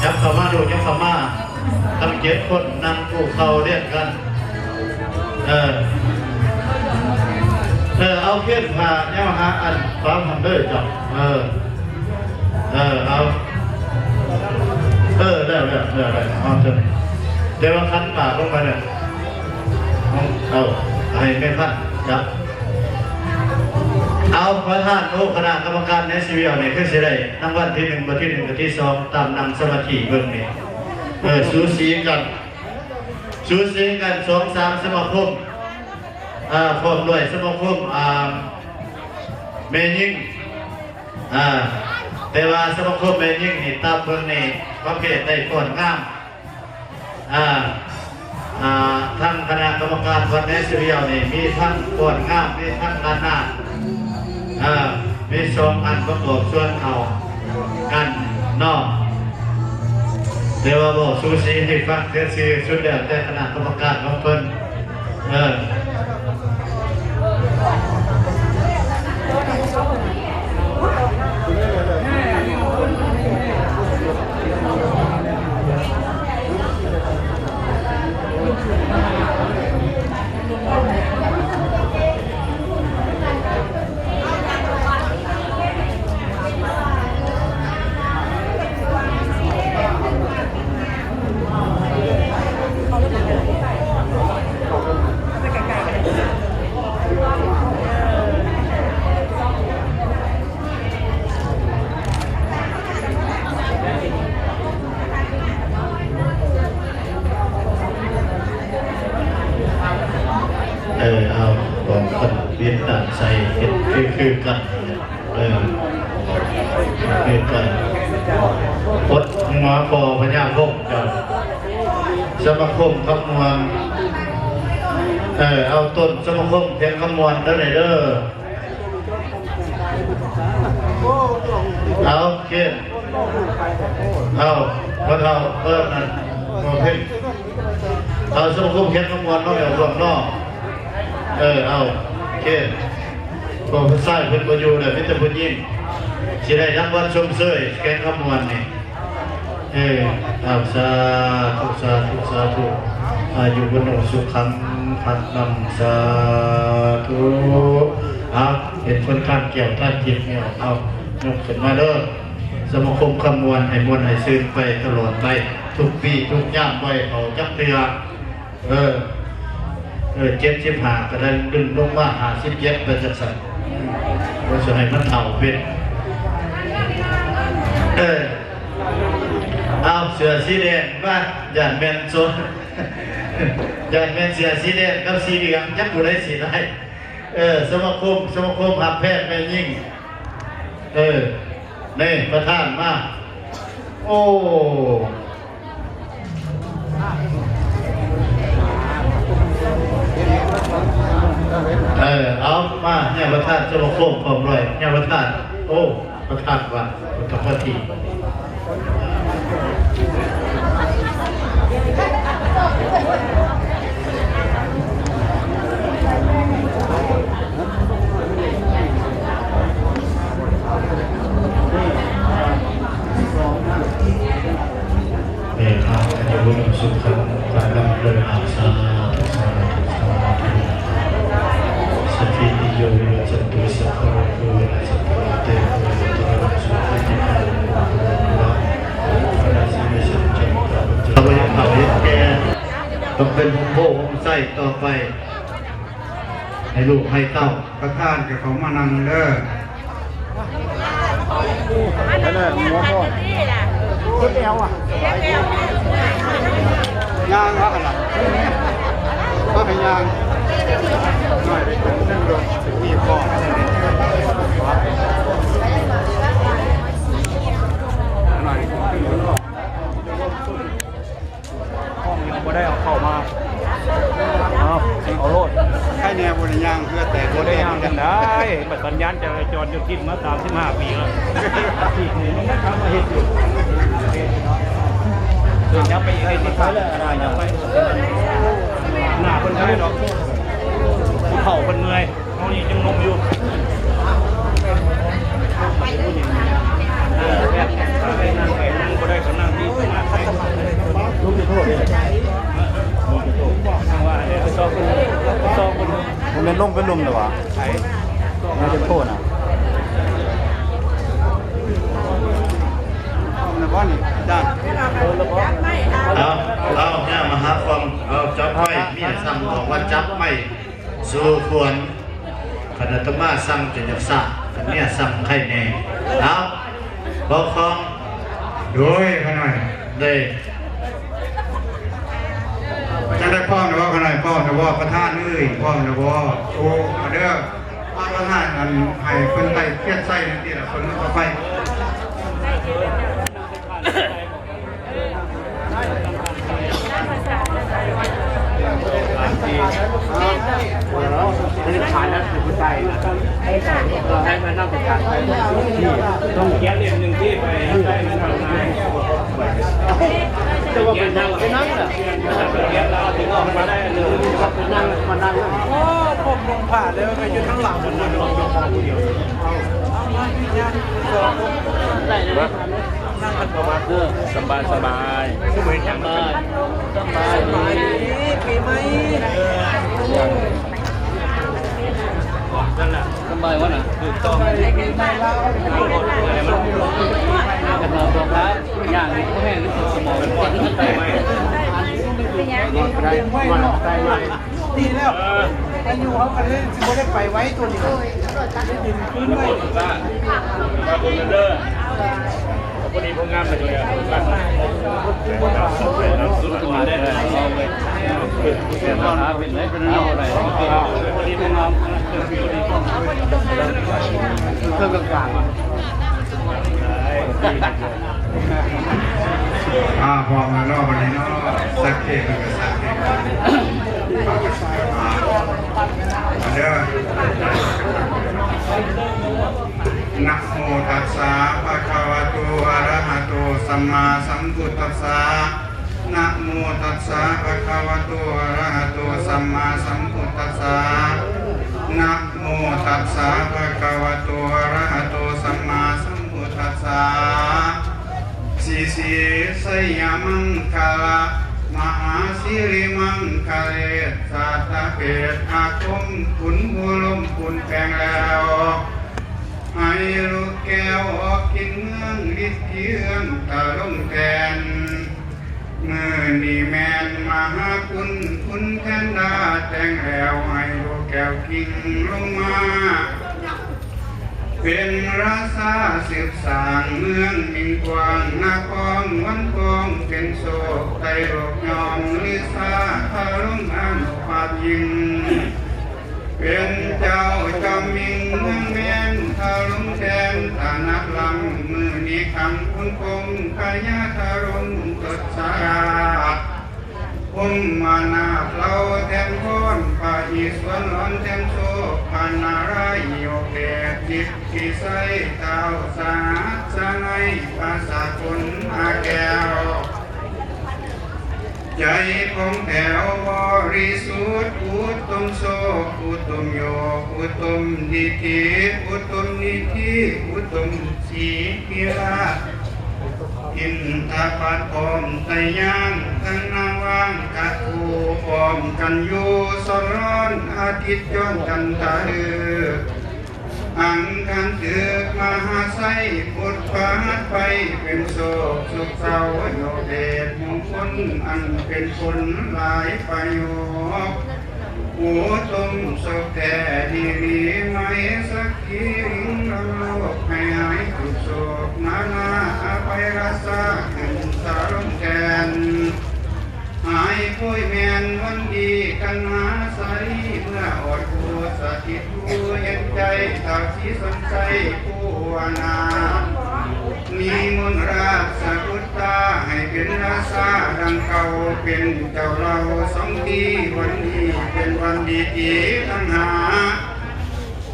ຍັບເຂົ້າມາລູກ ຍັບເຂົ້າມາ ທັງເຈັດຄົນນັ່ງຄູ່ເຂົ່າລຽນກັນ. ເອີ ເອີ ເອົາພຽງພາແນວຫາອັນຟັງຫັ້ນເດີເຈົ້າ. ເອີ ເອີ ເອົາ ເອີ ແລ້ວ ແລ້ວ ແລ້ວ ແລ້ວ ເອົາເຖິງ ແຕ່ວ່າຂັນປາກລົງໄປແລ້ວ ເອົາ ໃຫ້ແມ່ພັນຈັບ. ເອົາ ປະທານ ໂອ້ ຄະນະກຳມະການໃນຊີວິດເຮົານີ້ ຄືຊິໄດ້ລາງວັນທີໜຶ່ງ ບັດທີໜຶ່ງ ກັບທີສອງ ຕາມນັ່ງສະມາທິເບິ່ງນີ້ ເອີ ສູສີກັນ ສູສີກັນ ສອງສາມສະມາຄົມ ອ່າ ພ້ອມດ້ວຍສະມາຄົມ ອ່າ ແມ່ຍິງ ອ່າ ແຕ່ວ່າສະມາຄົມແມ່ຍິງນີ້ ຕາມເບິ່ງນີ້ ປະເພດໄດ້ຟ້ອນງາມ ອ່າ ອ່າ ທາງຄະນະກຳມະການວັດແນຊີວຽວນີ້ ມີທັງຟ້ອນງາມ ມີທັງລ້ານນາ ອ່າ ມີສອງອັນປະກອບສ່ວນເຂົ້າກັນເນາະ. ແຕ່ວ່າເວົ້າສູ່ສີໃຫ້ຟັງຊື່ໆ ສຸດແລ້ວແຕ່ຄະນະກຳມະການຂອງເພິ່ນ. ເອີ ເອີ ເອົາ ຂອງເພິ່ນວຽດນາມໃສ່ເຮັດຄື ຄືກັນ. ເອີ ເຮັດກັນ ປົດຫົວພໍ່ພະຍາພົມເຈົ້າ ສະມາຄົມຄຳມ່ວນ. ເອີ ເອົາ ຕົ້ນສະມາຄົມເພັງຄຳມ່ວນເດີນີ້ເດີ. ເອົາ ເຄນ ເອົາ ພໍ່ເຖົ້າ ເອີ ນັ້ນ ພໍ່ເພັງ ເອົາ ສະມາຄົມແຄນຄຳມ່ວນເນາະ ແຖວຮ່ວມເນາະ. ເອີ ເອົາ ເຄນ ເພາະຜູ້ຊາຍເພິ່ນບໍ່ຢູ່ແລ້ວ ມີແຕ່ຜູ້ຍິງ ຊິໄດ້ລາງວັນຊົມເຊີຍແຄນຄຳມ່ວນນີ້. ເອີ ເອົາ ສາທຸ ສາທຸ ສາທຸ ອາຍຸວັນໂນສຸຂັງພະລັງ ສາທຸ. ເອົາ ເຫັນເພິ່ນທານແກ້ວທານທິບແລ້ວ ເອົາ ຍົກຂຶ້ນມາເດີ ສະມາຄົມຄຳມ່ວນ ໃຫ້ມ່ວນໃຫ້ຊື່ນໄປຕະຫຼອດໄປ ທຸກປີທຸກຍາມ ບໍ່ໃຫ້ເຖົ້າຈັກເທື່ອ. ເອີ ເອີ ເຈັດສິບຫ້າກໍໄດ້ດຶງລົງມາຫ້າສິບເຈັດໄປຈັ່ງຊັ້ນ ເອີ ຊິໃຫ້ມັນເຖົ້າເປັນ ເອີ ເອົາ ເສື້ອສີແດງມາ ຢ້ານແມ່ນໂຊນ ຢ້ານແມ່ນເສື້ອສີແດງກັບສີເຫຼືອງ ຈັກຜູ້ໃດຊິໄດ້. ເອີ ສະມາຄົມ ສະມາຄົມຮັກແພງແມ່ຍິງ ເອີ ນີ້ປະທານມາ ໂອ້ ເອີ ເອົາ ມາຍາມປະທານສະມາຄົມພ້ອມດ້ວຍຍາມປະທານ ໂອ້ ປະທານວັດພຸດທະພາທີ ເອີ ເອົາ ອາຍຸວັນໂນສຸຂັງພະລັງ ເດີ ເອົາ ສາທຸ ສາທຸ ສາທຸ ສັບພີຕິໂຍ ວິວັດສັນຕຸ ສັບພະໂລໂກ ວິນັດສະຕຸ ມາເຕ ພະວັດຕະ ສຸຂະ ນິບພານະ ໂພ ພະວະ ພະລະສິເມ ສັນຈັງ ພະວັດຕະ ເຂົາເຮັດແກ່ ຕ້ອງເປັນໂຮມໂພໂຮມໄຊຕໍ່ໄປ ໃຫ້ລູກໃຫ້ເຕົ້າ. ປະທານກໍເຂົ້າມານັ່ງເດີ. ອັນນັ້ນຫົວข้ອ ເຈັບແອວອະ ຍ່າງເອົາຫັ້ນລະ ກໍໃຫ້ຍ່າງ ໜ້ອຍໄດ້ຂຶ້ນລົດ ມີຄອ ໜ້ອຍໄດ້ຂຶ້ນລົດ. ຫ້ອງຍັງບໍ່ໄດ້ເອົາເຂົ້າມາ ເອົາ ເອົາໂລດ ໃຄແນ່ບໍ່ໄດ້ຍ່າງເພື່ອແຕກ ບໍ່ໄດ້ຍ່າງກັນໄດ້ ບັດສັນຍານຈະລາຈອນຢູ່ກິນມາສາມສິບຫ້າປີແລ້ວ ອີກນີ້ມັນກໍມາເຮັດຢູ່ ເດີນຍັບໄປອີກນິດໜຶ່ງ ໜ້າເພິ່ນເມື່ອຍດອກ ຜູ້ເຖົ້າເພິ່ນເມື່ອຍ. ເຮົານີ້ຍັງໜຸ່ມຢູ່ ເອີ ແບບນັ້ນໄປນັ້ນໄປ ນັ່ງບໍ່ໄດ້ກໍນັ່ງທີ່ສະມາ ເປັນລົງເປັນລຸມແລ້ວຫວາ? ໃນເຕັມໂພນນະ. ເອົາ ເອົາ ຍ່າມາຫາຄວາມ ເອົາ ຈັບໄວ້ ເມຍສັ່ງບອກວ່າຈັບໄວ້ສູ່ຂວັນ ຄັນອາດຕະມາສັ່ງຈະຢາກສ້າງ ຄັນເມຍສັ່ງໄຄແນ່. ເອົາ ບໍ່ຄອງ ໂດຍ ຂະນ້ອຍ ເດ້ ຈັ່ງໃດ ພ້ອມແລ້ວບໍ່ ຂະນ້ອຍ? ພ້ອມແລ້ວບໍ່ ປະທານເອີຍ? ພ້ອມແລ້ວບໍ່? ໂອ້ ມາເດີ ປະທານ ອັນ ໃຫ້ເພິ່ນໄດ້ຄຽດໃສ່ນັ້ນຕິລະ ເພິ່ນກໍໄປ. ໂອ້ ຜົມລົງຜ້າແລ້ວໄປຢູ່ທາງຫຼັງ ໄດ້ເລີຍ. ເອີ ສະບາຍ ສະບາຍ ຄືບໍ່ເຮັດຫຍັງ. ສະບາຍ ສະບາຍດີ ປີໃໝ່ ນັ້ນລະ ສະບາຍວະນະ ຖືກຕ້ອງ ປີໃໝ່ລາວ ກະນອນຕົວຄາບ ຍ່າງນີ້ບໍ່ແຫ້ງ ສະໝອງ ໄດ້ ໄດ້ ໄດ້ ດີແລ້ວ ອາຍຸເຮົາກໍເລີຍຊິບໍ່ໄດ້ໄປໄວຕົວນີ້ ໄດ້ດິນຄືນໄວ ເດີ ພໍດີພວກງາມມາຢູ່ແລ້ວ ສຸດຍອດເລີຍ ເປັນເລີຍ ເປັນເລີຍ ເອົາໄດ້ ພໍດີພວກງາມ ເຄື່ອງກາງ ອ່າ ພ້ອມແລ້ວເນາະ ບັດນີ້ເນາະ ສັກເກ ເພິ່ນກໍສັກເກ ອ່າ ເດີ ນະໂມຕັດສະ ພະຄະວະໂຕ ອະລະຫະໂຕ ສຳມາສຳພຸດທັດສະ. ນະໂມຕັດສະ ພະຄະວະໂຕ ອະລະຫະໂຕ ສຳມາສຳພຸດທັດສະ. ນະໂມຕັດສະ ພະຄະວະໂຕ ອະລະຫະໂຕ ສຳມາສຳພຸດທັດສະ. ສິສີໄຊຍະມັງຄະລະ ມະຫາສິລິມັງຄະເລ ສັດຕະເປດອາຄົມ ຂຸນພູລົມປຸນແປງແລ້ວ ໃຫ້ລູກແກ້ວອອກກິນເມືອງ ລິດເຮືອງຕະລົງແທ່ນ. ມື້ນີ້ແມ່ນມະຫາກຸນ ຄຸນແທນດາແຕ່ງແລ້ວ ໃຫ້ລູກແກ້ວກິ່ງລົງມາ ເປັນລາຊາສືບສ້າງເມືອງມິງກວ້າງ ນະຄອນວັນທອງ ເປັນໂຊກໄຕໂລກຍອມລືຊາ ພະລົມອານຸພາບຍິ່ງ. ເປັນເຈົ້າຈອມມິງເມືອງແມ່ນ ທະລົງແດນຕະໜັດລຳ ມື້ນີ້ຄຳຄຸນພົງພະຍາທະລົງທົດສະລາດ ພົມມະນາດເຫຼົ່າແທນພອນ ພະອີສວນຫຼອນແທນໂຊກ ພະນາລາຍໂຍເກດ ສິດພິໄສທ້າວສະຫັດສະໄນ ພະສາກຸນອາແກ້ວ. ໃຈຜ່ອງແຜ້ວບໍລິສຸດ ອຸຕົມໂຊກ ອຸຕົມໂຍກ ອຸຕົມດິດຖິ ອຸຕົມນິທິ ອຸຕົມສີພິລາດ ອິນທະບາດພ້ອມໄຕຍານ ທັງນາງວ່າງກະໂທພ້ອມກັນຢູ່ ສອນຮ້ອນອາທິດຍ້ອນຈັນທະລຶກ ອັງຄານຖືກມະຫາໄຊ ພຸດພະຫັດໄປເປັນໂຊກ ສຸກເຊົາໂຍເດດມຸງຄຸນ ອັນເປັນຜົນຫຼາຍປະໂຫຍດ ອຸຕົມໂຊກແທ້ດີລີ ມະເຫສັກຄີລິງລຳໂລກ ໃຫ້ຫາຍທຸກໂສກນານາອະໄພລາຊາ ຂຶ້ນສາລົງແທ່ນ. ຫາຍໂພຍແມ່ນວັນດີກັນຫາສາລີ ເມື່ອອອດຜູ້ສະຖິດຜູ້ເຢັນໃຈ ທ້າວສີສັນໄຊພູວານາ ນິມົນລາຊະບຸດຕາ ໃຫ້ເປັນລາຊາດັ່ງເກົ່າ ເປັນເຈົ້າເຫຼົ່າສອງທີ ວັນນີ້ເປັນວັນດີທີ່ທັງຫາ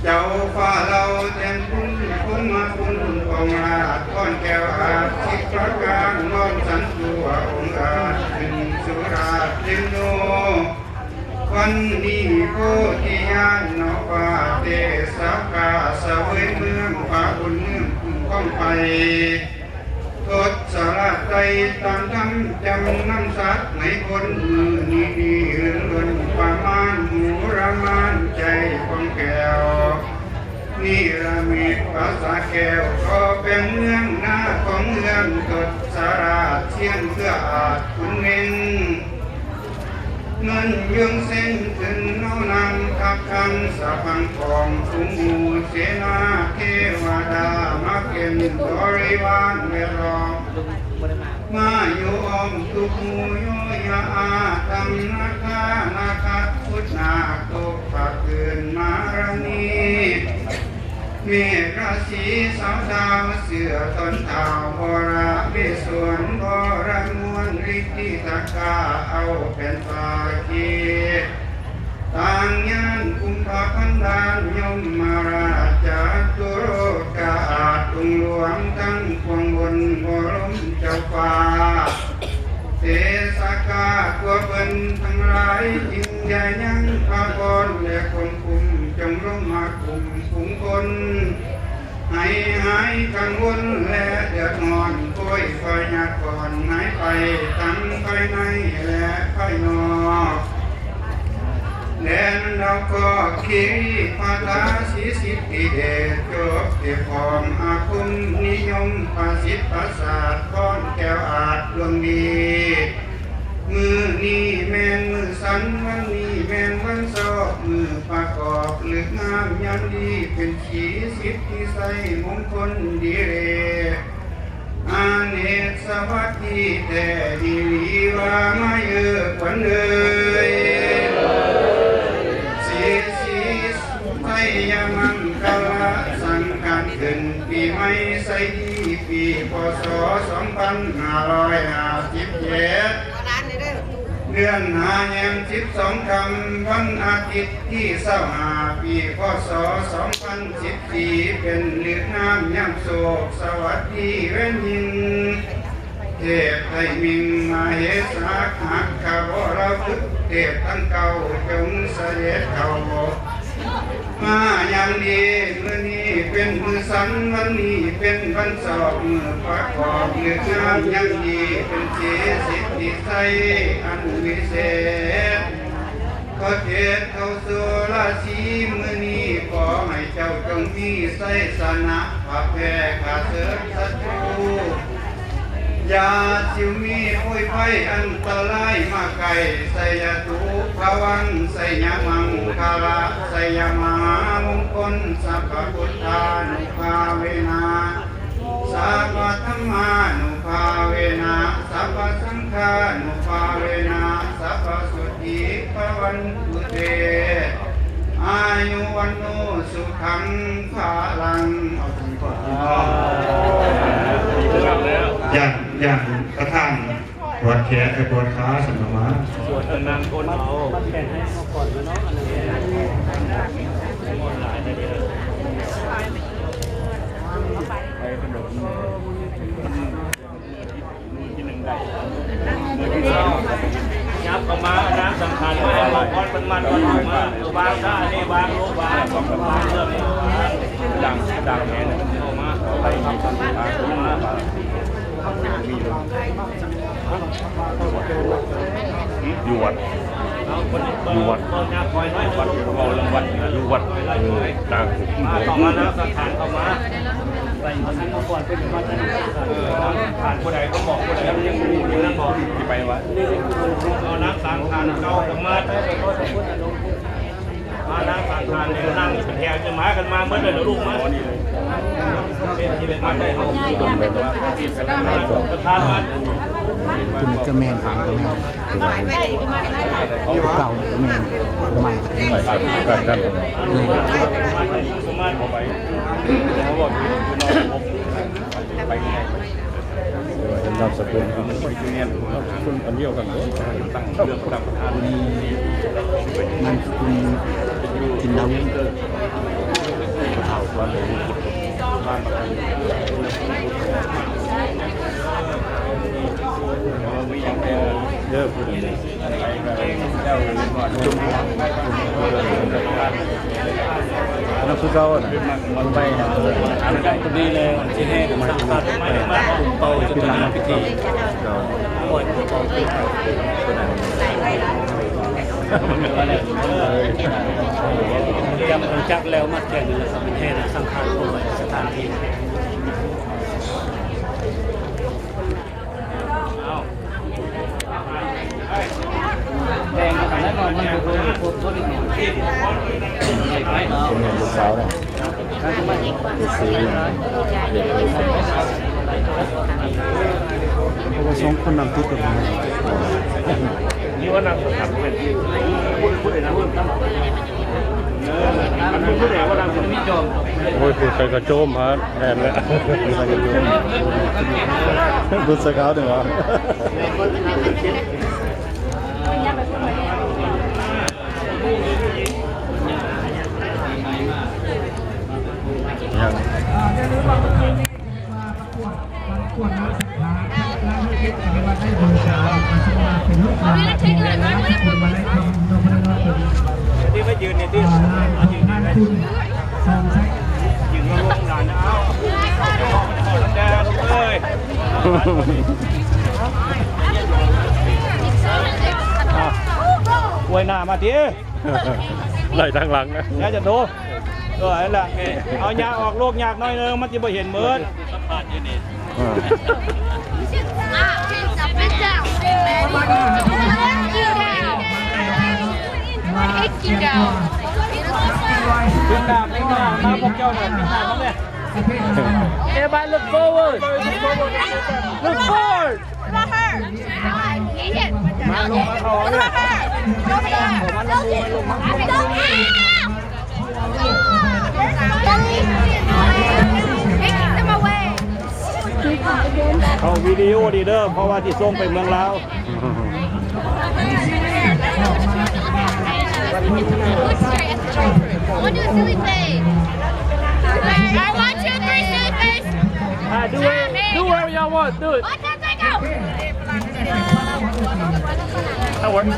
ເຈົ້າຟ້າເຫຼົ່າແຕ່ງຄຸນ ພົມມະຄຸນຂອງລາດ ຄອນແກ້ວອາດສິບປະການ ນ້ອມສັນຕົວອົງອາດ ຂຶ້ນສູ່ລາດເປັນໂນ ວັນນີ້ໂພທິຍານເນາະວ່າ ເທສະກາສະເຫວີຍເມືອງ ພະບຸນເມືອງຄຸ້ມຄອງໄປ ທົດສະລາດໄຕຕາມທຳ ຈຳນຳສັດໃຫ້ພົ້ນ ມື້ນີ້ນີ້ເຮືອນລົ້ນປະມານ ຫູລະມານໃຈ ນີລະມິດປາສາດແກ້ວ ກໍເປັນເມືອງນາຂອງເຮືອນທົດສະລາດ ຊຽງເຄືອອາດຂຸນເວັງ ເງິນຍວງເຊັງຂຶ້ນເອົານຳ ຄັກຄັນສະພັງຂອງ ຝູງໝູ່ເສນາເທວະດາ ມາເປັນບໍລິວານແວດລ້ອມ ມາຢູ່ອ້ອມທຸກໝູ່ໂຍຍາອາ ຕຳນາຄານາຄະ ພຸດນາໂຕພະຄືນມາລະນີ ເມກາສີສາວດາວ ເສືອຕອນທ້າວ ບໍລະເວສວນ ບໍລະມວນ ລິດທິຕະກາ ເອົາແຜ່ນຟ້າຂີດ ຕ່າງຍານກຸມພະພັນດານ ຍົມມະລາດຈະຕຸໂລກາອາດ ອົງຫຼວງທັງປວງບົນ ບໍລົມເຈົ້າຟ້າ ເສສະກາຕົວເພິ່ນທັງຫຼາຍ ຈຶ່ງຢ່າຍັງພາກອນ ແລະຄວບຄຸມ ຈົ່ງລົງມາຄຸມຝູງຄົນ ໃຫ້ຫາຍກັງວົນ ແລະເດືອດຮ້ອນ ໂພຍພະຍາກອນ ຫາຍໄປທັງພາຍໃນ ແລະພາຍນອກ ແດນດາວຄອກຄີຣີ ພັດທາສີສິດທິເດດ ຈົບທີ່ພ້ອມອາຄົມນິຍົມ ປະສິດປະສາດ ພອນແກ້ວອາດດວງດີ ມື້ນີ້ແມ່ນມື້ສັນ ວັນນີ້ແມ່ນວັນຊອກ ມື້ປະກອບເລີກງາມຍາມດີ ເປັນສີສິດທິໄຊ ມົງຄົນດີເລກ ອາເນກສະຫວັດດີແທ້ອີ່ຫຼີ ວ່າມາເອີຂວັນເອີຍ ສີສີສຸໄທຍະມັງຄະລະ ສັງຄັນຂຶ້ນປີໃໝ່ໄຊດີ ປີ ພ.ສ. ສອງພັນຫ້າຮ້ອຍຫ້າສິບເຈັດ ເດືອນຫ້າແຮມສິບສອງຄ່ຳ ວັນອາທິດທີຊາວຫ້າ ປີ ພ.ສ. ສອງພັນສິບສີ່ ເປັນເລີກງາມຍາມໂຊກ ສະຫວັດດີແວ່ນຍິງ ເທບໄທມິງມະເຫສາກ ຮັກຂະວໍລະພຶກ ເທບທັງເກົ້າ ຈົ່ງສະເດັດເຂົ້າ ມາຍາມດີ ມື້ນີ້ເປັນມື້ສັນ ວັນນີ້ເປັນວັນຊອກ ມື້ປະກອບເລີກງາມຍາມດີ ເປັນສີສິດທິໄຊອັນວິເສດ ພະເກດເຂົ້າສູ່ລາສີ ມື້ນີ້ຂໍໃຫ້ເຈົ້າຈົ່ງມີໄຊຊະນະ ພະແພ້ຂ້າເສີນສັດຕູ ຢ່າຊິວມີໂພຍໄພອັນຕະລາຍມາໃກ້ ໄຊຍະຕຸພະວັງ ໄຊຍະມັງຄະລະ ໄຊຍະມະຫາມົງຄົນ ສັບພະພຸດທານຸພາເວນະ ສັບພະທຳມານຸພາເວນະ ສັບພະສັງຄານຸພາເວນະ ສັບພະໂສ ຕິພະວັນຕຸເຕ ອາຍຸວັນໂນສຸຂັງພະລັງ ຢ້ານ ຢ້ານປະທານປວດແຂນ ໄປປວດຂາຊັ້ນອອກມາ ສວດນາງຄົນເອົາ ໄປຂະໜົມ ມື້ທີໜຶ່ງໄດ້ ມື້ທີສອງ ຫຍັບເຂົ້າມາ ນາງສັງຂານມາ ບອກກ່ອນເພິ່ນມັດກ່ອນ ມາວາງຊະ ອັນນີ້ວາງລົງ ວາງ ວາງເລື່ອງນີ້ ດັງ ດັງແຮງ ເຂົ້າມາ ເຂົ້າໄປ ເຂົ້າມາ ຢູ່ວັດ ຢູ່ວັດ ວັດ ເວົ້າເລື່ອງວັດ ຢູ່ວັດ ເອີ ຕ່າງ ເຂົ້າມານາງສັງຂານ ເຂົ້າມາ ຜູ້ໃດກໍບອກ ຜູ້ໃດຍັງບໍ່ຮູ້ຢູ່ນັ້ນບອກ ຊິໄປວະ ເອົານາງສັງຂານເຈົ້າກັບມາ ມານາງສັງຂານນີ້ ນັ່ງເປັນແຖວ ຈະມາກັນມາເໝິດເລີຍ ລູກມາ ມາໄດ້ເຮົາ ປະທານວັດ ຕົວນີ້ກໍແມ່ນ ຂາງກໍແມ່ນ ຕົວເກົ່າກໍແມ່ນ ຕົວໃໝ່ກໍແມ່ນ ແມ່ນ ນາມສະກຸນ ນາມສະກຸນອັນດຽວກັນ ຕັ້ງເລື່ອງຕັ້ງປະທານ ນາມສະກຸນ ກິນດາວ ເດີ ອັນນັ້ນຄືເກົ່ານະ ມັນໄປຫາ ອັນນັ້ນກໍດີແລ້ວ ຊິແຫ່ກັນມາ ເປົ່າຈົນເປັນພິທີ ເຈົ້າ ປ່ອຍຕົວເປົ່າ ຕົວນັ້ນ ເອີ ຫຼັງຈາກແລ້ວມາທ່ຽງນີ້ແລ້ວ ກໍແມ່ນແຫ່ນຳສັງຂານລົງໄປສະຖານທີ່. ເພາະວ່າສອງຄົນນັ່ງຕິດກັນ. ໂອ້ຍ ຜູ້ໃສ່ກະໂຈມຫາແມ່ນແຫຼະ ຜູ້ໃສ່ກະໂຈມ ຜູ້ໃສ່ຂາວນີ້ຫວາ. ທີ່ມາຢືນນີ້ຕິ ຢືນລົງຫຼານ ເອົາ ແດ່ລູກເອີຍ ອາ ອວຍໜ້າມາຕິ. ໄລ່ທາງຫຼັງນະ ແລ້ວຈະໂດ ເອີ ນັ້ນລະ ເອົາຍາອອກລູກຍາກໜ້ອຍໜຶ່ງ ມັນຊິບໍ່ເຫັນໝົດ. ເອົາວິດີໂອດີເດີ ເພາະວ່າຊິສົ່ງໄປເມືອງລາວ. I want two, three, silly face. Ah, do whatever y'all want, do it. That works.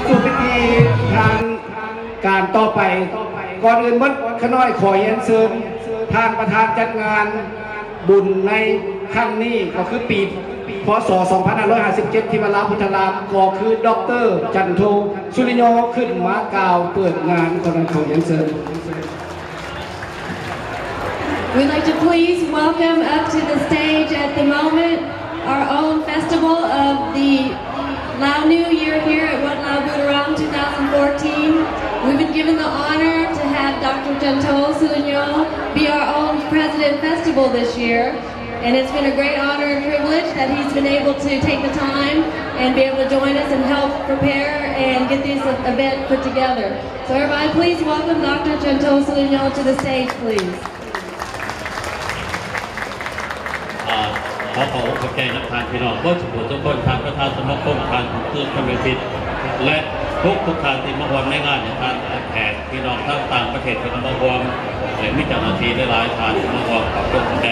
ສູ່ພິທີທາງການຕໍ່ໄປ, ກ່ອນອື່ນໝົດ ຂ້ານ້ອຍຂໍຮຽນເຊີນທ່ານປະທານຈັດງານ ບຸນໃນຄັ້ງນີ້ກໍຄືປີ ພ.ສ. ສອງພັນຫ້າຮ້ອຍຫ້າສິບເຈັດ ທີ່ວັດລາວໂພທາລາມ ກໍຄື ດອກເຕີ ຈັນໂທ ສຸລິໂຍ ຂຶ້ນມາກ່າວເປີດງານ. ຂໍຮຽນເຊີນ. We'd like to please welcome up to the stage at the moment our own festival of the Lao New Year here at Wat Lao Buddharam two thousand fourteen. We've been given the honor to have Doctor Janto Sulinyo be our own president festival this year. And it's been a great honor and privilege that he's been able to take the time and be able to join us and help prepare and get this event put together. So everybody, please welcome Doctor Chonto Sounino to the stage, please. ອາ ຂໍຂອບອົກຂອບໃຈນຳທ່ານພີ່ນ້ອງເບິດທຸກຜູ້ທຸກຄົນ, ທ່ານປະທານສະມາຄົມ, ທ່ານຄູຄຳເມທິດ ແລະ ທຸກໆທ່ານທີ່ມາຮ່ວມໃນງານ, ທ່ານແຂກ ພີ່ນ້ອງທາງຕ່າງປະເທດເພິ່ນມາຮ່ວມ ແລະ ມີເຈົ້າໜ້າທີ່ຫຼາຍໆທ່ານມາຮ່ວມ. ຂອບຄຸນຂອບໃຈ.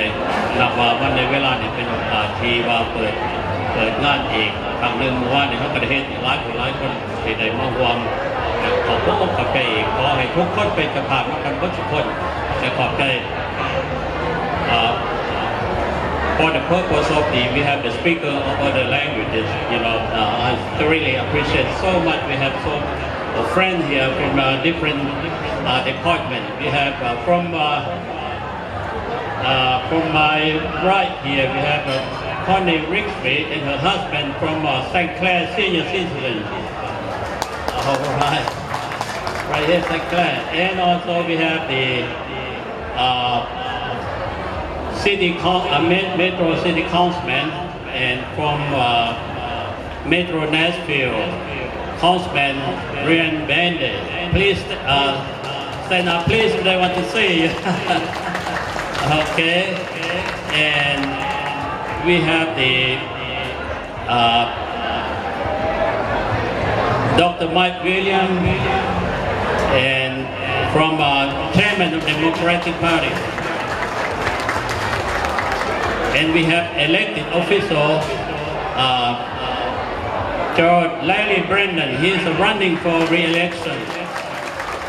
ນັບວ່າວັນໃນເວລານີ້ເປັນໂອກາດທີ່ວ່າເປີດ, ເປີດງານອີກຄັ້ງໜຶ່ງ. ເມື່ອວານນີ້ເຮົາກໍໄດ້ເຫັນຫຼາຍຜູ້ຫຼາຍຄົນທີ່ໄດ້ມາຮ່ວມ. ຂອບອົກຂອບໃຈອີກ. ຂໍໃຫ້ທຸກຄົນເປັນເຈົ້າພາບນຳກັນເບິດທຸກຄົນ ແລະ ຂອບໃຈ. Uh, for the purpose of the, we have the speaker of other languages, you know, uh, I really appreciate so much. We have so, a friend here from a different, uh, department. We have, uh, from, uh, uh, from my right here, we have, uh, Connie Rigsby and her husband from, uh, Saint Clair Senior Citizen. All right. Right here, Saint Clair. And also we have the uh, city coun-, uh, Met-, Metro City Councilman and from, uh, Metro Nashville, Councilman Ryan Bender. Please, uh, stand up, please. They want to see you. Okay. And we have the uh, Doctor Mike William, and from, uh, chairman of Democratic Party. And we have elected official, uh, George Larry Brennan. He is running for re-election.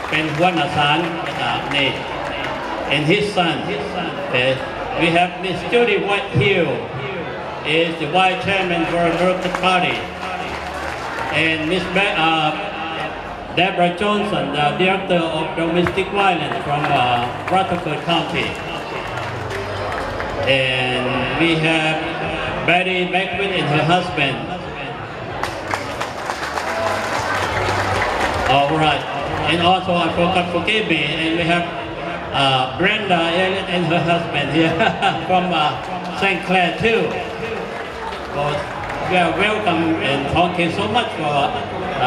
ເປັນຫົວໜ້າສານ ແລ້ວກໍ ນີ້ and his son. Okay. We have Miss Judy Whitehill is the vice chairman for Democratic Party, and Miss Be-, uh, Deborah Johnson, the director of domestic violence from, uh, Rutherford County, and we have Betty Beckwith and her husband. All right. And also, I forgot, forgive me, and we have, uh, Brenda Elliott and her husband here from, uh, Saint Clair too. Well, you are welcome, and thank you so much for,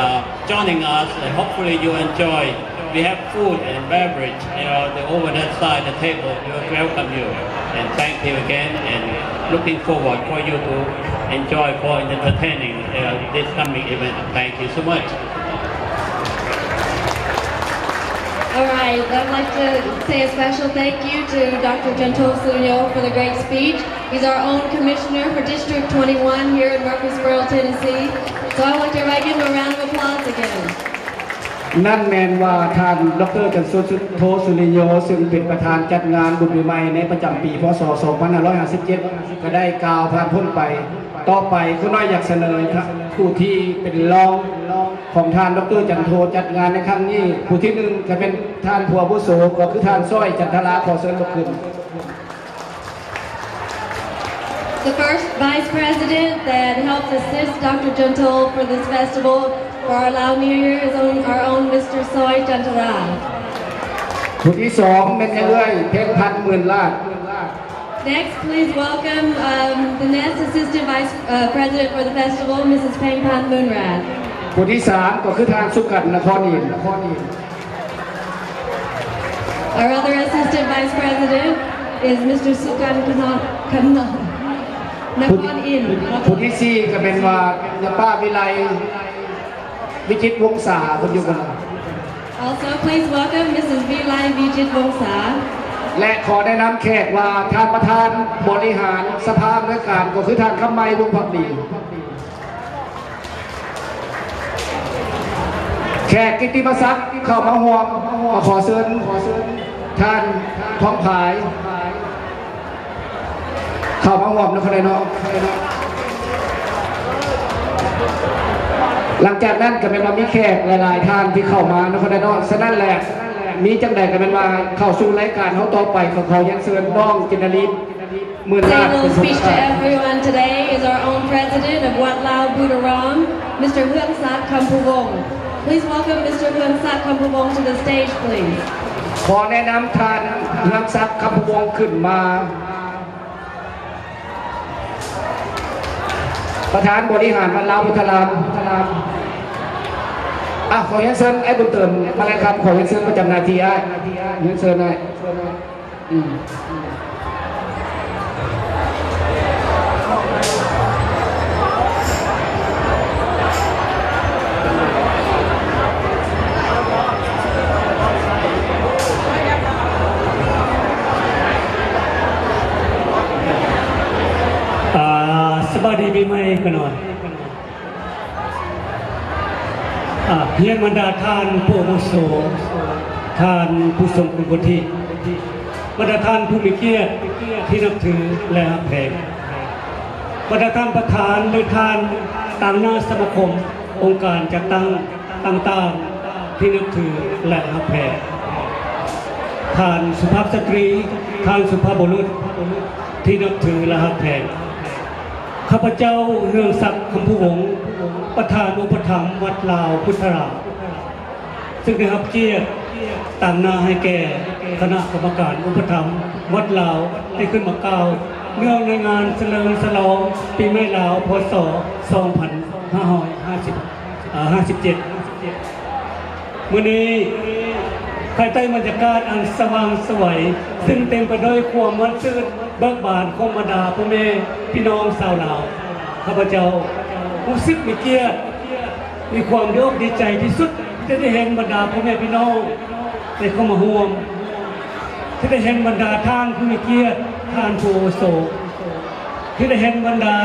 uh, joining us, and hopefully you enjoy. We have food and beverage, you know, the, over that side the table. We welcome you, and thank you again, and looking forward for you to enjoy for entertaining, uh, this coming event. Thank you so much. All right, I'd like to say a special thank you to Doctor Chonto Sounino for the great speech. He's our own commissioner for District twenty-one here in Murfreesboro, Tennessee. So I want to invite him a round of applause again. ນັ້ນແມ່ນວ່າທ່ານ ດຣ ຈັນໂທ ສຸລິໂຍ ຊຶ່ງເປັນປະທານຈັດງານບຸນປີໃໝ່ໃນປະຈຳປີ ພ.ສ. ສອງພັນຫ້າຮ້ອຍຫ້າສິບເຈັດ ກໍໄດ້ກ່າວຜ່ານພົ້ນໄປ. ຕໍ່ໄປ ຄູນ້ອຍຢາກສະເໜີຜູ້ທີ່ເປັນຮອງຂອງທ່ານ ດຣ ຈັນໂທ ຈັດງານໃນຄັ້ງນີ້. ຜູ້ທີໜຶ່ງ ຈະເປັນທ່ານຜູ້ອາວຸໂສ ກໍຄືທ່ານ ຊ້ອຍ ຈັນທະລາ. ຂໍເຊີນລຸກຂຶ້ນ. The first vice president that helps assist Doctor Chonto for this festival for our Lao New Year is own, our own Mister Soi Chantala. ຜູ້ທີສອງ ແມ່ນຍາເອື້ອຍ ເພັງພັນ ໝື່ນລາດ. Next, please welcome, um, the next assistant vice, uh, president for the festival, Missus Pengpan Moonrat. ຜູ້ທີສາມ ກໍຄືທ່ານ ສຸກັນ ນະຄອນອິນ. Our other assistant vice president is Mister Sukan Kano-, Kano-, ຜູ້ Nakon In. ຜູ້ທີສີ່ ກໍແມ່ນວ່າ ຍາປ້າ ວິໄລ ວິຈິດວົງສາ ເພິ່ນຢູ່ກັນ. Also, please welcome Missus Vilai Vijitwongsa. ແລະ ຂໍແນະນຳແຂກວ່າ ທ່ານປະທານບໍລິຫານສະພາອຳນວຍການ ກໍຄືທ່ານ ຄຳໄມ ວົງພັກດີ. ແຂກກິດຕິມະສັກເຂົ້າມາຮ່ວມ, ຂໍເຊີນ ຂໍເຊີນທ່ານ ທອງຜາຍ ເຂົ້າມາຮ່ວມນຳກັນເນາະ. ຫຼັງຈາກນັ້ນກໍແມ່ນວ່າມີແຂກຫຼາຍໆທ່ານທີ່ເຂົ້າມານຳກັນເນາະ. ສະນັ້ນແຫຼະ ມີຈັ່ງໃດກໍແມ່ນວ່າເຂົ້າສູ່ລາຍການເຮົາຕໍ່ໄປ, ກໍຂໍຮຽນເຊີນນ້ອງ ຈິນນະລີ Say a little speech to everyone today is our own president of Wat Lao Buddha Rom, Mister Huang Sat Khamphawong. Please welcome Mister Huang Sat Khamphawong to the stage, please. ຂໍແນະນຳທ່ານ ເຮືອງສັກ ຄຳພະວົງ ຂຶ້ນມາ. ປະທານບໍລິຫານວັດລາວໂພທາລາມ. ອ່ະ ຂໍຮຽນເຊີນອ້າຍບຸນເຕີມ ມາແລະຄຳ ຂໍຮຽນເຊີນປະຈຳໜ້າທີ່ອ້າຍ ຮຽນເຊີນອ້າຍ. ອືມ ອ່າ ສະບາຍດີປີໃໝ່ຂະນ້ອຍ. ອ່າ ຮຽນບັນດາທ່ານຜູ້ອາວຸໂສ, ທ່ານຜູ້ຊົງຄຸນວຸດທິ, ບັນດາທ່ານຜູ້ມີກຽດທີ່ນັບຖື ແລະ ຮັກແພງ, ບັນດາທ່ານປະທານ ຫຼື ທ່ານຕາງໜ້າສະມາຄົມ, ອົງການຈັດຕັ້ງຕ່າງໆທີ່ນັບຖື ແລະ ຮັກແພງ, ທ່ານສຸພາບສະຕຣີ, ທ່ານສຸພາບບຸລຸດທີ່ນັບຖື ແລະ ຮັກແພງ. ຂ້າພະເຈົ້າ ເຮືອງສັກ ຄຳພູວົງ, ປະທານອຸປະຖຳວັດລາວພຸດທະລາມ, ຊຶ່ງໄດ້ຮັບກຽດຕາງໜ້າໃຫ້ແກ່ຄະນະກຳມະການອຸປະຖຳວັດລາວ ໄດ້ຂຶ້ນມາກ່າວເນື່ອງໃນງານສະເຫຼີມສະຫຼອງປີໃໝ່ລາວ ພ.ສ. ສອງພັນຫ້າຮ້ອຍຫ້າສິບ ເອີ ຫ້າສິບເຈັດ. ມື້ນີ້ ພາຍໃຕ້ບັນຍາກາດອັນສະຫວ່າງໄສວ ຊຶ່ງເຕັມໄປດ້ວຍຄວາມມ່ວນຊື່ນເບີກບານຂອງບັນດາພໍ່ແມ່ພີ່ນ້ອງຊາວລາວ, ຂ້າພະເຈົ້າຮູ້ສຶກມີກຽດ, ມີຄວາມດີອົກດີໃຈທີ່ສຸດ ທີ່ໄດ້ເຫັນບັນດາພໍ່ແມ່ພີ່ນ້ອງໄດ້ເຂົ້າມາຮ່ວມ, ທີ່ໄດ້ເຫັນບັນດາທ່ານຜູ້ມີກຽດ, ທ່ານຜູ້ອາວຸໂສ, ທີ່ໄດ້ເຫັນບັນດາ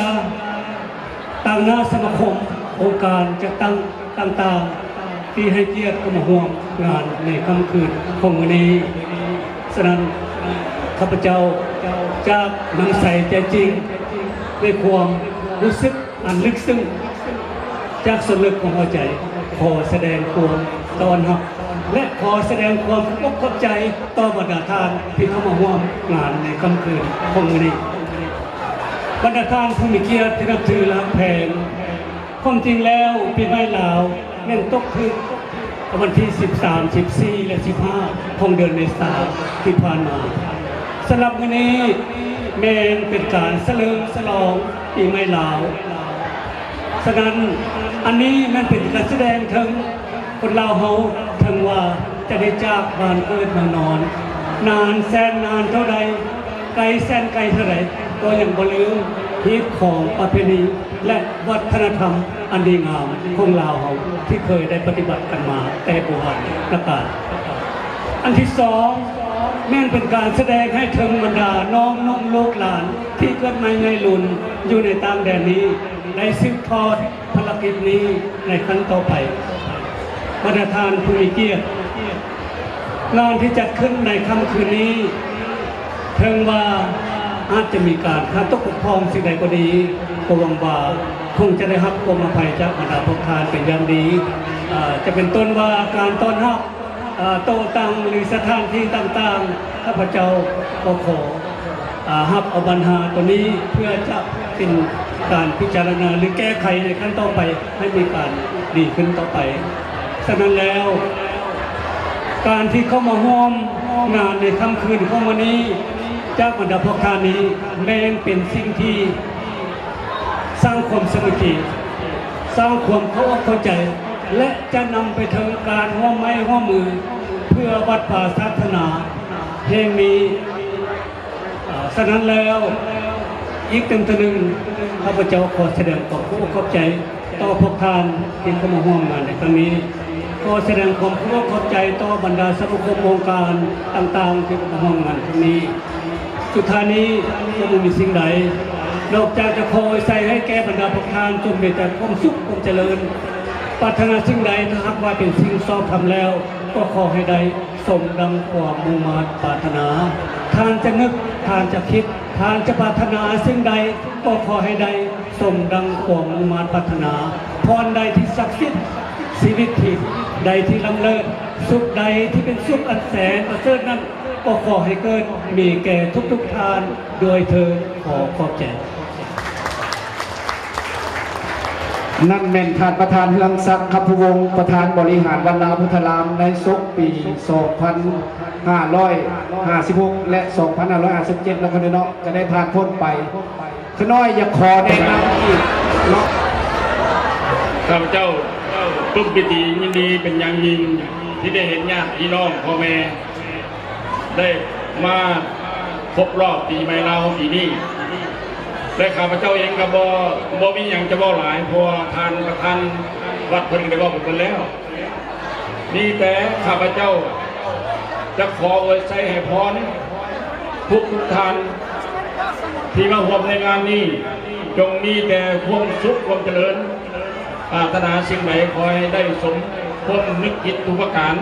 ຕາງໜ້າສະມາຄົມ, ອົງການຈັດຕັ້ງຕ່າງໆ ທີ່ໃຫ້ກຽດເຂົ້າມາຮ່ວມງານໃນຄ່ຳຄືນຂອງມື້ນີ້. ສະນັ້ນ, ຂ້າພະເຈົ້າຈາກນ້ຳໃສໃຈຈິງ, ດ້ວຍຄວາມຮູ້ສຶກອັນເລິກເຊິ່ງ ຈາກສ່ວນເລິກຂອງຫົວໃຈ, ຂໍສະແດງຄວາມຕ້ອນຮັບ ແລະ ຂໍສະແດງຄວາມຂອບອົກຂອບໃຈຕໍ່ບັນດາທ່ານທີ່ເຂົ້າມາຮ່ວມງານໃນຄ່ຳຄືນຂອງມື້ນີ້. ບັນດາທ່ານຜູ້ມີກຽດທີ່ນັບຖື ແລະ ຮັກແພງ, ຄວາມຈິງແລ້ວ ປີໃໝ່ລາວແມ່ນຕົກຖືກວັນທີສິບສາມ ສິບສີ່ ແລະ ສິບຫ້າ ຂອງເດືອນເມສາທີ່ຜ່ານມາ. ສຳລັບມື້ນີ້ແມ່ນເປັນການສະເຫຼີມສະຫຼອງປີໃໝ່ລາວ. ສະນັ້ນ, ອັນນີ້ແມ່ນເປັນການສະແດງເຖິງ ຄົນລາວເຮົາ ເຖິງວ່າຈະໄດ້ຈາກບ້ານເກີດເມືອງນອນ ນານແສນນານເທົ່າໃດ, ໄກແສນໄກເທົ່າໃດ, ກໍຍັງບໍ່ລືມຮີດຄອງປະເພນີ ແລະ ວັດທະນະທຳອັນດີງາມຂອງລາວເຮົາ ທີ່ເຄີຍໄດ້ປະຕິບັດກັນມາແຕ່ບູຮານນະການ. ອັນທີສອງ ແມ່ນເປັນການສະແດງໃຫ້ເຖິງບັນດານ້ອງໜຸ່ມລູກຫຼານທີ່ເກີດໃໝ່ໃຫຍ່ລຸນຢູ່ໃນຕ່າງແດນນີ້ ໄດ້ສືບທອດ ພາລະກິດນີ້ໃນຄັ້ງຕໍ່ໄປ. ບັນດາທ່ານຜູ້ມີກຽດ, ງານທີ່ຈັດຂຶ້ນໃນຄ່ຳຄືນນີ້ ເຖິງວ່າອາດຈະມີການຂາດຕົກບົກຜ່ອງສິ່ງໃດກໍດີ, ກໍຫວັງວ່າຄົງຈະໄດ້ຮັບຄວາມອະໄພຈາກບັນດາພວກທ່ານເປັນຢ່າງດີ. ອາ, ຈະເປັນຕົ້ນວ່າການຕ້ອນຮັບ, ອາ, ໂຕະຕັ່ງ ຫຼື ສະຖານທີ່ຕ່າງໆ, ຂ້າພະເຈົ້າກໍຂໍ ອາ, ຮັບເອົາບັນຫາໂຕນີ້ ເພື່ອຈະເປັນການພິຈາລະນາ ຫຼື ແກ້ໄຂໃນຄັ້ງຕໍ່ໄປ ໃຫ້ມີການດີຂຶ້ນຕໍ່ໄປ. ສະນັ້ນແລ້ວ, ການທີ່ເຂົ້າມາຮ່ວມງານໃນຄ່ຳຄືນຂອງມື້ນີ້ ຈາກບັນດາພວກທ່ານນີ້ ແມ່ນເປັນສິ່ງທີ່ ສ້າງຄວາມສາມັກຄີ, ສ້າງຄວາມເຂົ້າອົກເຂົ້າໃຈ ແລະ ຈະນຳໄປເຖິງການຮ່ວມໄມ້ຮ່ວມມືເພື່ອວັດວາສາສະໜາແຫ່ງນີ້. ອາ, ສະນັ້ນແລ້ວ, ອີກເທື່ອໜຶ່ງ, ຂ້າພະເຈົ້າຂໍສະແດງຄວາມເຂົ້າອົກເຂົ້າໃຈຕໍ່ພວກທ່ານທີ່ເຂົ້າມາຮ່ວມງານໃນຄັ້ງນີ້. ຂໍສະແດງຄວາມເຂົ້າອົກເຂົ້າໃຈຕໍ່ບັນດາສະມາຄົມອົງການຕ່າງໆທີ່ເຂົ້າມາຮ່ວມງານຄັ້ງນີ້. ສຸດທ້າຍນີ້ກໍບໍ່ມີສິ່ງໃດ ນອກຈາກຈະຂໍອວຍໄຊໃຫ້ແກ່ບັນດາພວກທ່ານ ຈົ່ງມີແຕ່ຄວາມສຸກຄວາມຈະເລີນ. ປາດຖະໜາສິ່ງໃດ ຖ້າຫາກວ່າເປັນສິ່ງຊອບທຳແລ້ວ ກໍຂໍໃຫ້ໄດ້ສົມດັ່ງຄວາມມຸ່ງມາດປາດຖະໜາ. ທ່ານຈະນຶກ, ທ່ານຈະຄິດ, ທ່ານຈະປາດຖະໜາສິ່ງໃດ ກໍຂໍໃຫ້ໄດ້ສົມດັ່ງຄວາມມຸ່ງມາດປາດຖະໜາ. ພອນໃດທີ່ສັກສິດ, ຊີວິດທີ່ໃດທີ່ລ້ຳເລີດ, ສຸກໃດທີ່ເປັນສຸກອັນແສນປະເສີດນັ້ນ ກໍຂໍໃຫ້ເກີດມີແກ່ທຸກໆທ່ານດ້ວຍເທີ້ນ. ຂໍຂອບໃຈ. ນັ້ນແມ່ນທ່ານປະທານເຮືອງສັກ ຄຳພູວົງ, ປະທານບໍລິຫານວັດລາວພຸດທະລາມ ໃນສົກປີສອງພັນຫ້າຮ້ອຍຫ້າສິບຫົກ ແລະ ສອງພັນຫ້າຮ້ອຍຫ້າສິບເຈັດ ແລ້ວ ຂ້ານ້ອຍເນາະ ກໍໄດ້ຜ່ານພົ້ນໄປ. ຂ້ານ້ອຍຢາກຂໍແນະນຳອີກ ເນາະ ຂ້າພະເຈົ້າປຶ້ມປີຕິຍິນດີເປັນຢ່າງຍິ່ງ ທີ່ໄດ້ເຫັນຍາດພີ່ນ້ອງພໍ່ແມ່ ໄດ້ມາຄົບຮອບປີໃໝ່ລາວປີນີ້ ແລະ ຂ້າພະເຈົ້າເອງກໍບໍ່ ບໍ່ມີຫຍັງຈະເວົ້າຫຼາຍ ເພາະວ່າທ່ານປະທານວັດເພິ່ນໄດ້ເວົ້າໄປເບິດແລ້ວ. ມີແຕ່ຂ້າພະເຈົ້າຈະຂໍອວຍໄຊໃຫ້ພອນທຸກໆທ່ານທີ່ມາຮ່ວມໃນງານນີ້ ຈົ່ງມີແຕ່ຄວາມສຸກຄວາມຈະເລີນ ປາດຖະໜາສິ່ງໃດຂໍໃຫ້ໄດ້ສົມຄວາມນຶກຄິດທຸກປະການ.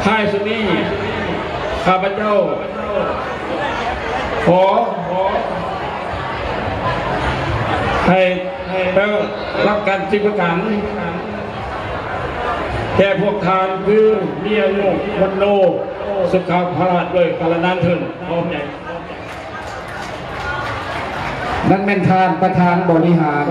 ທ້າຍສຸດນີ້ ຂ້າພະເຈົ້າຂໍ ໃຫ້ ໃຫ້ໄດ້ຮັບການສິບປະການ ແກ່ພວກທ່ານຄື ມີອາຍຸວັນໂນ ສຸຂະພະລາ ດ້ວຍການນານເທີ້ນ. ຂໍຂອບໃຈ. ນັ້ນແມ່ນທ່ານປະທານບໍລິຫານ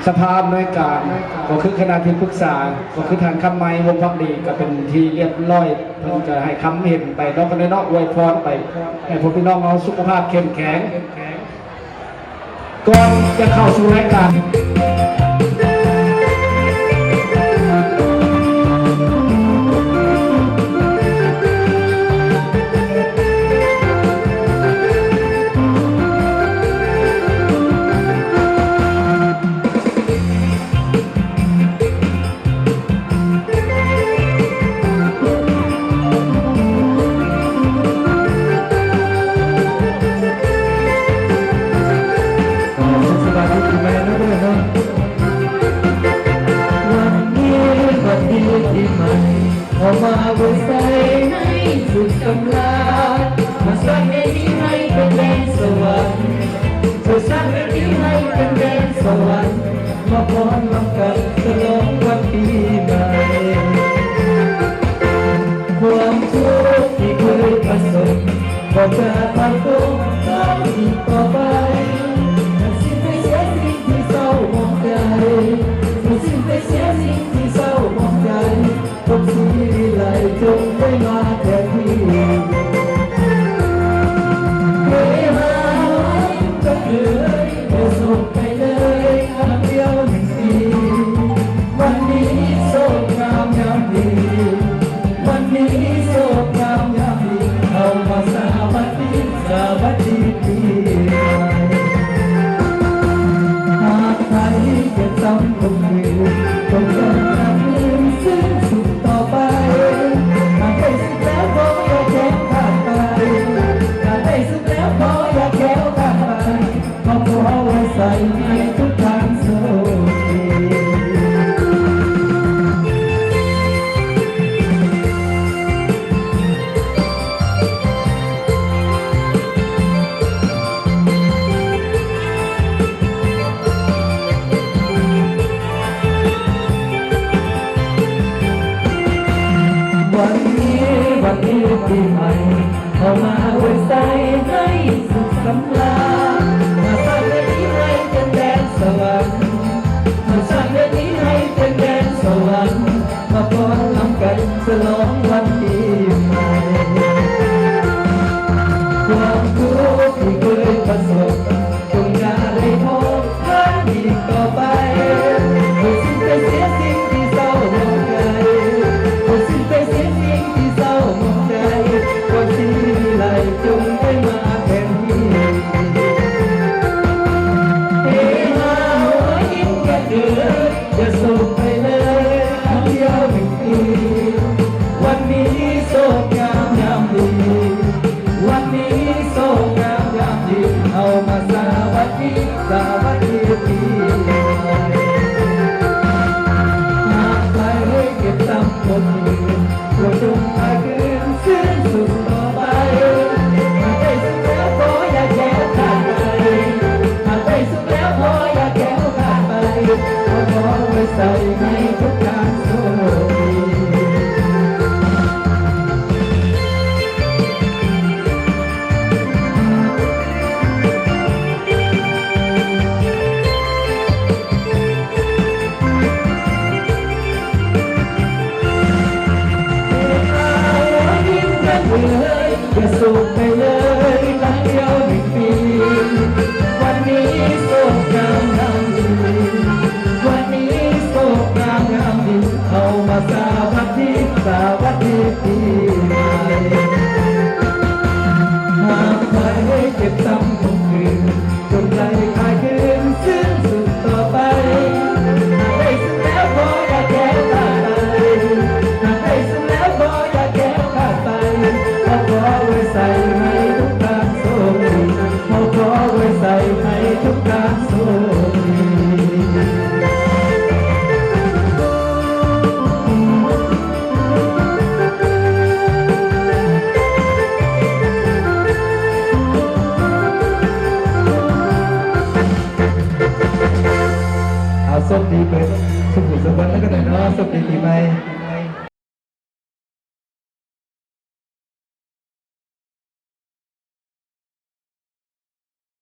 ສະພາອຳນວຍການ ກໍຄືຄະນະທີ່ປຶກສາ ກໍຄືທ່ານຄຳໄມ ວົງພັກດີ ກໍເປັນທີ່ລຽບຮ້ອຍ ເພິ່ນກໍໃຫ້ຄຳເຫັນໄປເນາະ ເພິ່ນໄດ້ເນາະ ອວຍພອນໄປ ໃຫ້ພວກພີ່ນ້ອງເຮົາສຸຂະພາບເຂັ້ມແຂງ. ກ່ອນຈະເຂົ້າສູ່ລາຍການ ສະບາຍດີປີໃໝ່ເນາະ ເດີເນາະ. ວັນນີ້ວັນດີປີໃໝ່ ເຮົາມາອວຍໄຊໃຫ້ສຸກສຳລານ ມາສ້າງເວທີໃຫ້ເປັນແດນສະຫວັນ ເພື່ອສ້າງເວທີໃຫ້ເປັນແດນສະຫວັນ ມາຟ້ອນນຳກັນສະຫຼອງວັນປີໃໝ່. ຄວາມທຸກທີ່ເຄີຍປະສົບ ກໍຈະຜ່ານພົ້ນໄປອີກຕໍ່ໄປ. ມັນສິ້ນໄປເສຍສິ່ງທີ່ເສົ້າໝອງໃຈ ມັນສິ້ນໄປເສຍສິ່ງທີ່ເສົ້າໝອງໃຈ. ຄົນສີວິໄລຈົ່ງໄດ້ມາແທນທີ່ ເວລາກໍເຄີຍໄດ້ສົບໄປເລີຍ ຄັ້ງດຽວໜຶ່ງປີ. ວັນນີ້ໂຊກງາມຍາມດີ ວັນນີ້ໂຊກງາມຍາມດີ ເຮົາມາສະຫວັດດີ ສະຫວັດດີປີໃໝ່. ຫາກໃຜຈະຈຳຄົນອື່ນ ຄົນເດີມນັ້ນຄືນຊື່ນສຸກຕໍ່ໄປ. ຫາກໄດ້ສຸກແລ້ວ ຂໍຢ່າແຂງຂ້າມໄປ ຫາກໄດ້ສຸກແລ້ວ ຂໍຢ່າແຂງຂ້າມໄປ. ເຮົາຂໍອວຍໄຊໃຫ້ທຸກທ່ານໂຊກດີ. ວັນນີ້ວັນດີປີໃໝ່ ເຮົາມາອວຍໄຊໃຫ້ສຸກສຳລານ ມາສ້າງເວທີໃຫ້ເປັນແດນສະຫວັນ ມາສ້າງເວທີໃຫ້ເປັນແດນສະຫວັນ ມາຟ້ອນນຳກັນສະຫຼອງວັນປີໃໝ່. ຄວາມທຸກທີ່ເຄີຍປະສົບ ຈົ່ງຢ່າໄດ້ພົບ ທາງອີກຕໍ່ໄປ ເພື່ອສິ້ນໄປເສຍສິ່ງທີ່ເສົ້າໝອງໃຈ ເພື່ອສິ້ນໄປເສຍສິ່ງທີ່ເສົ້າໝອງໃຈ ຄວາມສີວິໄລຈົ່ງໄດ້ມາແທນທີ່ ເຮຮາ ຮອຍຍິ້ມກະເກີດ ຢ່າໂສກໄປເລີຍ ຄັ້ງດຽວໜຶ່ງປີ ວັນນີ້ໂຊກງາມຍາມດີ ວັນນີ້ໂຊກງາມຍາມດີ ເຮົາມາສະຫວັດດີ ສະຫວັດດີປີໃໝ່. ຫາກໃຜເກັບຊ້ຳຄົນອື່ນ ກໍຈົ່ງພາຄືນຊື່ນສຸກຕໍ່ໄປ. ຫາກໄດ້ສຸກແລ້ວ ຂໍຢ່າແຂງຂ້າມໄປ ຫາກໄດ້ສຸກແລ້ວ ຂໍຢ່າແຂງຂ້າມໄປ. ຂໍອວຍໄຊໃຫ້ທຸກທ່ານໂຊກດີ. ຢ່າໂສກໄປເລີຍ ຄັ້ງດຽວໜຶ່ງປີ ວັນນີ້ໂຊ ສຸຂູສຸຂວັນນຳກັນເນາະ ໂຊກດີປີໃໝ່.